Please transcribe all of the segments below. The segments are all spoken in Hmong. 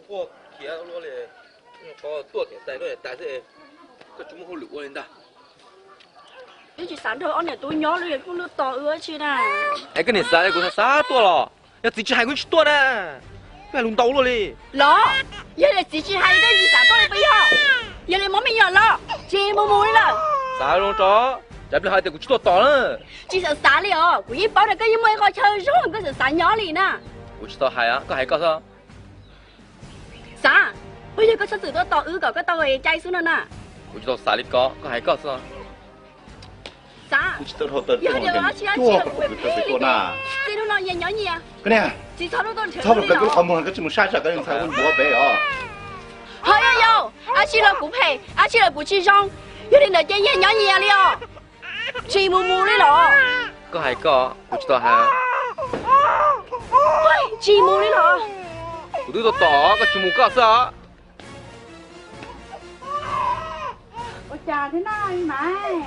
Tuaj khiav luaj li, tuaj niam tais tuaj niam tais xwb, koj tsis muaj hauj lwm ua li ntag. Wb tsis xav nrog ob niam tub nyob li, kuj tuaj tos wb tsi na. Es koj niam xav li kuv xav xav tuaj los? Yog txiv tsis hais kuv tsis tuaj na. Koj hais lus ntau luaj li. Los, yog li txiv tsis hais li koj tsis xav tuaj li puas yog? Yog li muab me nyuam los, tsis mus mus li lawm. Xav zoo tso, tsam pliag hais tias kuv tsis tuaj tos na. Tsis xav xav li os, kuv yeej paub tias koj yeej muaj ib qho chaw zoo koj xav xav nyob li na. Kuv tsis tau hais, koj hais koj xwb. Xav, puas yog koj txhob txwm tuaj tos wb kom koj tau cai xwb no na? Kuv tsis tau xav li ko, koj hais koj xwb. Xav, yog li os, tsis yog, tsis yog kuv phem li. Txij hnub no nyias nyob nyias. Tsis txhob tuaj nrhiav wb li os. Koj tsis mus sab tsam koj ntxhais ua ncuav pem os. Ho yog yau, dab tsi los kuv phem, dab tsi los kuv tsis zoo, yog li ntawd ces nyias nyob nyias li os. Tsis mus mus li los? Koj hais koj, kuv tsis tau hais. Tsis mus li los? Kuv twb tuaj tos koj tsis mus koj xwb os. Ua cas thiab na Maiv?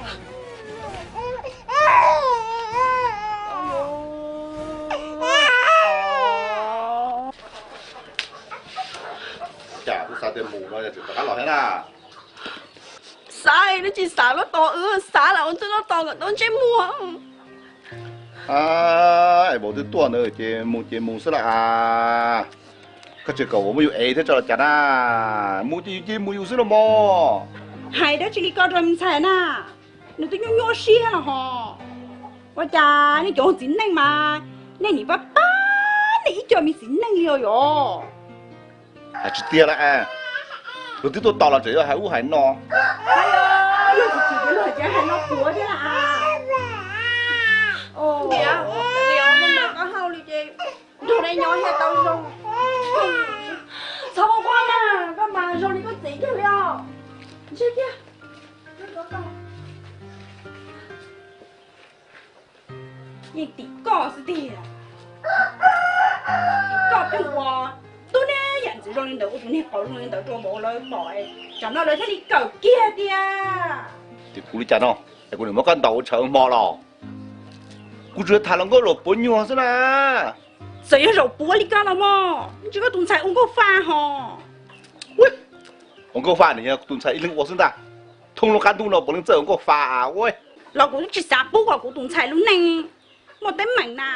Cas kuv xav tias mus no yog tseem rov qab los thiab na. Xav, neb tsis xav los tos wb, xav lam ua ntxwg los tos kom tau ntsej muag. Es vauv twb tuaj ntawd ces mus ces mus xwb las as. Koj tseem kom vauv muab yus ev thiab tso los cas na. Mus ces yus cia mus yus xwb los mog. Hais dab tsi li koj rau me ntxhais na, nws twb nyuaj nyuaj siab los hos. Ua cas nej cov txiv neej mas, nej nim pab pab nej ib co me txiv neej li os yom. Hais tsis tiag las, luag twb tuaj tos los tseem yuav hais ub hais no. Luag tsis chim ces luag hais no puav thiab las. Niam, koj hau li ces nrog nej nyob thiaj tau zoo. Txhob quaj mas, koj mas zoo li koj txiv kiag li os. Ntshe kiag. Yeej tim koj xwb tiag. Tim koj pheej ua tub niag yam ntxwv zoo li ntawd, ua tus niag qauv zoo li ntawd rau vauv lawv pom, tsam no lawv thiaj li kawm kiag tiag. Tim kuv li cas no, es kuv niam muab koj ntaus ua tshav ua hmo los? Kuv tsuas tham hluas nkauj zaum puav nyuag xwb na. Txawm yog zaum puav li koj los mog, ntshe koj tus ntxhais ua nkauj faj hos. Ua nkauj faj nws yog tus ntxhais ib leeg ua xwb ntag. Thoob lub qab ntuj no puav leej txawj ua nkauj faj ua. Los kuv tsis xav pub kom kuv tus ntxhais lub neej muaj teeb meem na.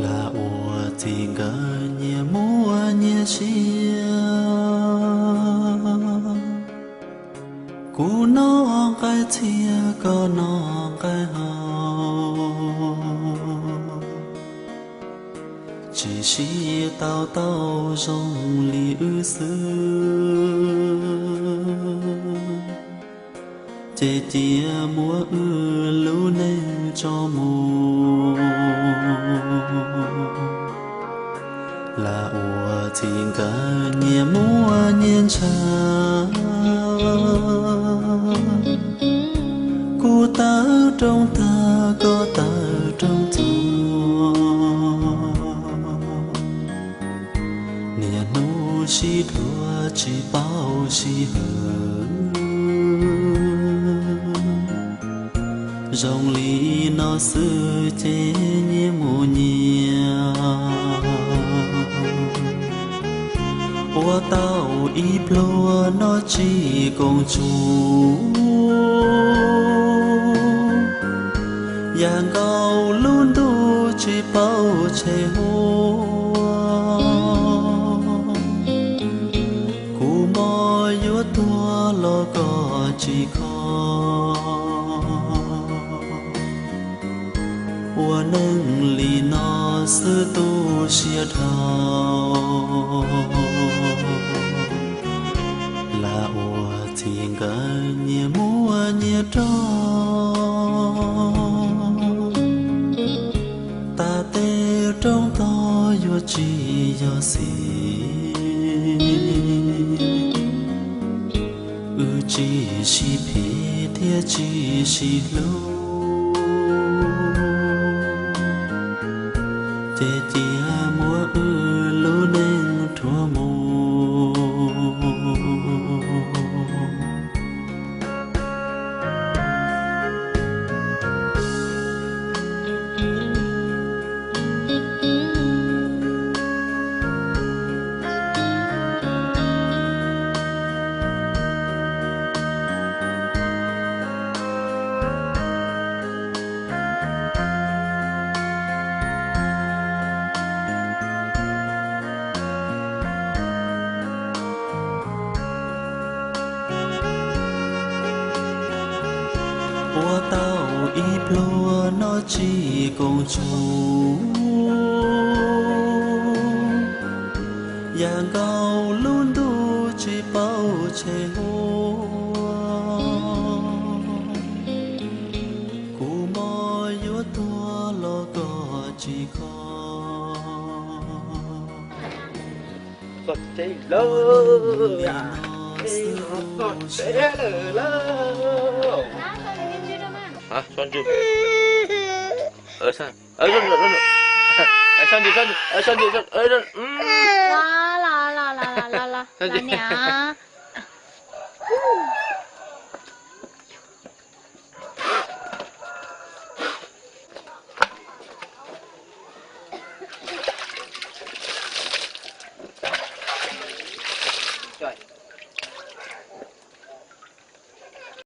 Lam ua txiv nkawd nyias muaj nyias siab, kuv noj nqaij txhia koj noj nqaij hau, tsis sib tau tau zoo li wb xwb, ces cia muab wb lub neej tso mus. Lam ua txiv nkawd nyias muaj nyias ntshaw, kuv tawv rooj tag koj tawv rooj txuas, niaj hnub sib dhuav tsis paub sib hwm. Zoo li no xwb ces nyias mus nyias, ua tau ib pluag no tsis koom tsum, yam nkaus lub ntuj tsis paub tshem huab. Kuv mob yuav tuag los koj tsis kho, ua neej li no xwb tu siab dhau. Lam ua txiv nkawd nyias muaj nyias rog, tas tes rooj tog yuav Tsis yog xij, wb tsis sib phim thiab tsis sib hlub, ces cia muab wb lub neej rhuav mus. Ua tau ib pluag no tsis koom tsum, yam nkaus lub ntuj tsis paub tshem huab. Kuv mob yuav tuag los koj tsis kho. Txog tsev lawm, txog tsev lawm lauj. Los, los, los, los, los, los, niam.